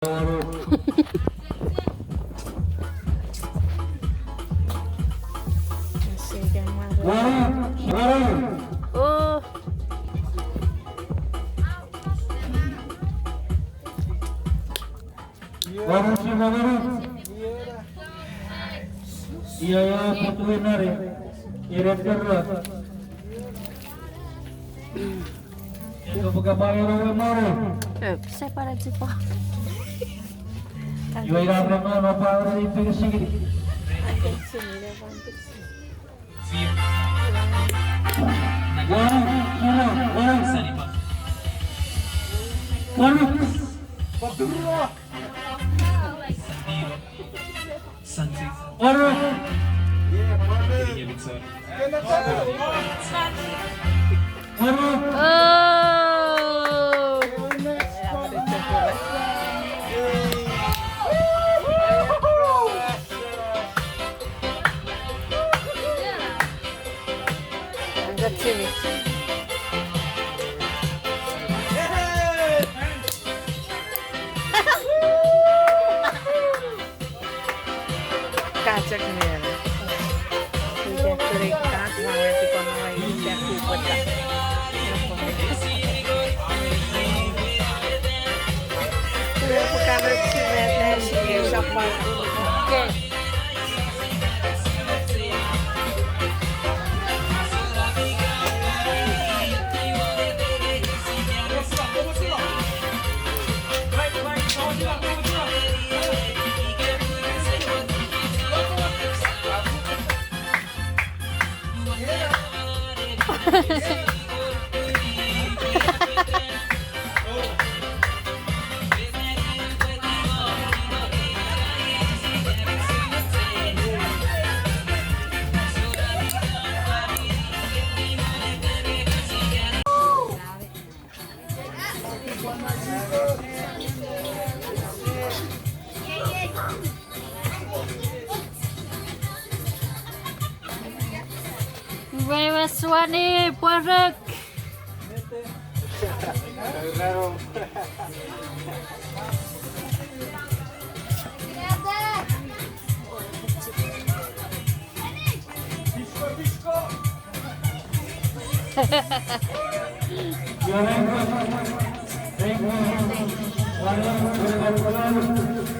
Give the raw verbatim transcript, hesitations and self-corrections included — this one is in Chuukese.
Oh. Waru si waru. Ia, ia, patuwe nare. Ere perra. Eko pukapang ero we moro. Eh, separa chipo. Iwe ina rema no pa ore ipeke sigiri. Waru, waru, waru. Waru. Waru. Waru. Oh. That's it. Kachok mera. Ika kuri kak maweti kono ika kupota. Kure pukano chimet ne shike shapa. Okay. Wewe suani pwarek. Thank you.